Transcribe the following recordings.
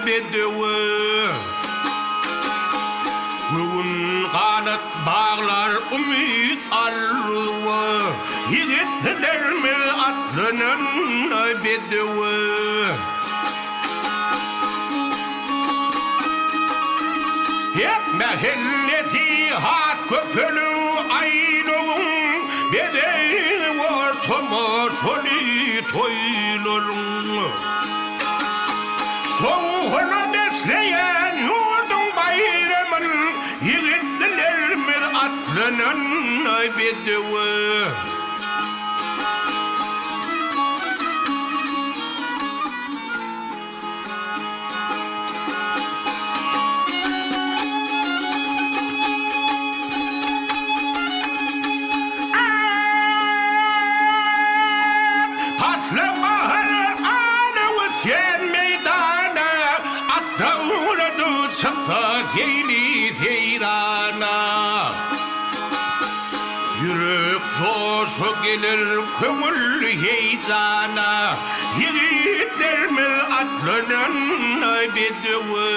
bedewe. Göwün ganat baglar umyt arzuwa, Ýigitlerimiz atlanan bedewe. Hek mähellesi has köpelip aýlawyň bezegi bor tomaşaly toýlaryň. Şowhuna besleýän ýurduň baýramyn ýigitlerimiz atlanan bedewe. Pasly bahar ana ösýän meýdana, At döwredi çyksa seýli-seýrana. Ýürek joşa geler köňül heýjana, Ýigitlerimiz atlanan bedewe.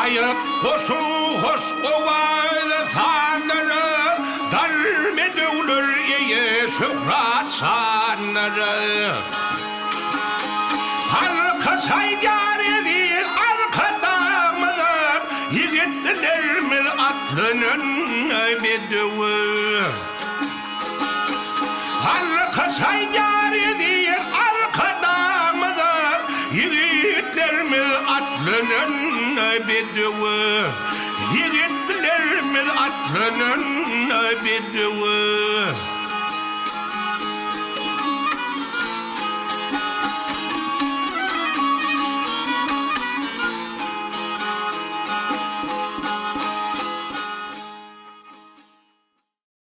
Aýak goşuň hoş owaz sazlara, Dal bedewler eýe şöhrat şanlara. Halka çaýýar eziz Arkadagymyza, Ýigitlerimiz atlanan bedewe. Halka çaýýar eziz Arkadagymyza, Ýigitlerimiz atlanan bedewe. Ýigitlerimiz atlanan bedewe.